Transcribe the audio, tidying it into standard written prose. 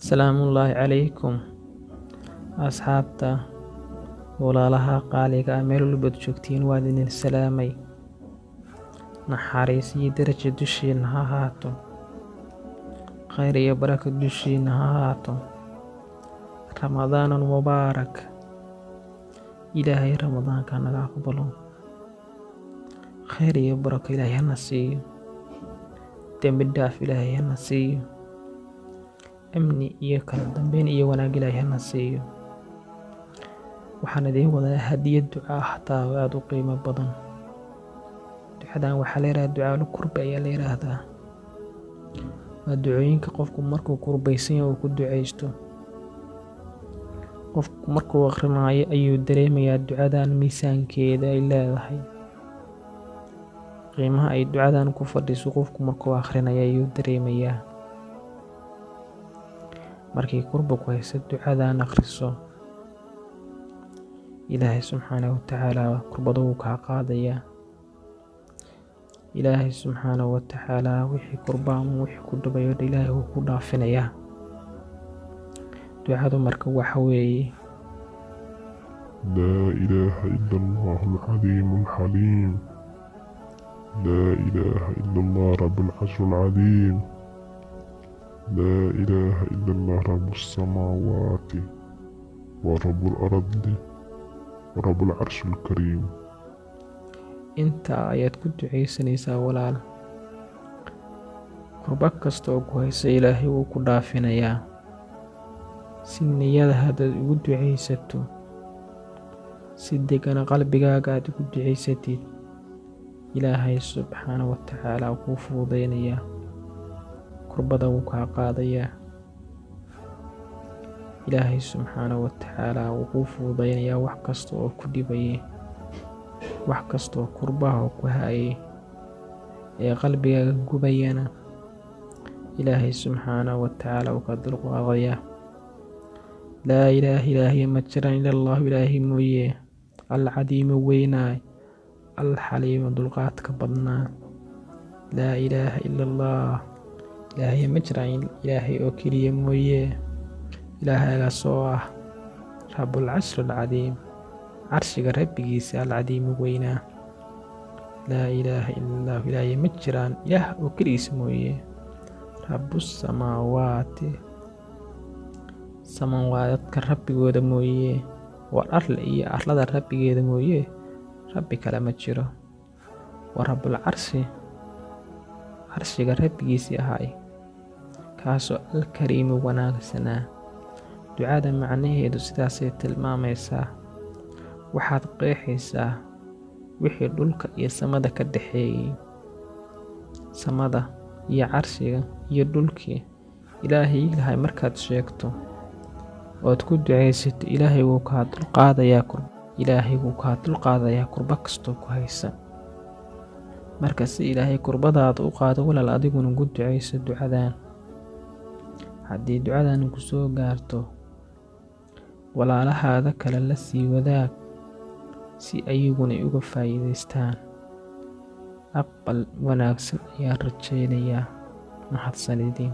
Salaamullaahi calaykum asxaabta, walaalaha qaaliga ah, meel walbaad joogtiin waan idin salaamay. Naxariis iyo darajo dushiina ha ahaato, khayr iyo barako dushiina ha ahaato. Ramadaanul mubaarak. Ilaahay ramadaanka naga aqbalo, khayr iyo barako Ilaahay hana siiyo, dembi dhaaf Ilaahay hana siiyo, amni iyo kala dambeyn iyo wanaag Ilaahay hana siiyo. Waxaan idiin wadaa hadiyad duca ah hataa oo aada u qiimo badan. Ducadan waxaa la yidhahdaa ducaalu kurbi ayaa la yidhaahdaa. Waa ducooyinka qofku markuu kurbaysan yahay uu ku duceysto. Qofku markuu akrinaayo ayuu dareemayaa ducadan miisaankeeda ay leedahay, qiimaha ay ducadan ku fadhiso. Qofku markuu akrinaya ayuu dareemayaa. Markii kurba ku haysa ducadan akhriso, Ilaahay subxaanahu watacaala kurbada wuu kaa qaadayaa. Ilaahay subxaanahu watacaala wixii kurba ama wixii ku dhibayo Ilaahay wuu ku dhaafinayaa. Ducadu marka waxa weeye: لا إله إلا الله العظيم الحليم، لا إله إلا الله رب العرش العظيم، لا إله إلا الله رب السماوات ورب الأرض ورب العرش الكريم. Intaa ayaad ku duceysanaysaa, walaal. Kurba kasta oo ku haysa Ilaahay wuu ku dhaafinayaa. Si niyada haddaad ugu duceysato, si degana qalbigaaga aad ugu duceysatid, Ilaahay subxaana wa tacaala kuu fududeynayaa, kurbada wuu kaa qaadayaa. Ilaahay subxaana wa tacaala wuu kuu fududeynayaa wax kasta oo ku dhibayay, wax kasta oo kurbaha oo ku hayay ee qalbigaaga gubayana Ilaahay subxaana wa tacaala wuu kaa dulqaadayaa. Laa ilaaha, ilaahay ma jiraan, ila Allahu, Ilaahay mooye, alcadiimu weynaay, alxaliimu dulqaadka badnaa. Laa ilaaha ila Allah, ilaahay ma jiraan Ilaahay oo keliya mooye, Ilaahagaas oo ah rabbul carshi alcadiim, carshiga rabbigiisa, alcadiimu weynaa. Laa ilaaha ila Allah, ilaahay ma jiraan ilaah oo keligiisa mooye, rabbusamaawaati, samaawaadka rabbigooda mooye, waa arle iyo arlada rabbigeeda mooye, rabbi kale ma jiro, waa rabbul carshi, carshiga rabbigiisii ahaay, kaasoo alkariimi wanaagsanaa. Ducada macnaheedu sidaasay tilmaamaysaa. Waxaad qeexaysaa wixii dhulka iyo samada ka dhexeeyey, samada iyo carshiga iyo dhulkii Ilaahay lahay. Markaad sheegto ood ku ducaysato, Ilaahay wuu kaa dulqaadayaa. Ilaahay wuu kaa dulqaadayaa kurba kastoo ku haysa. Marka si Ilaahay kurbadaada u qaado, walaal, adiguna ku ducayso ducadan. Haddii ducadan ku soo gaarto, walaalahaada kale la sii wadaag si ayaguna uga faa'iidaystaan. Aqbal wanaagsan ayaan rajaynayaa. Mahadsanidin.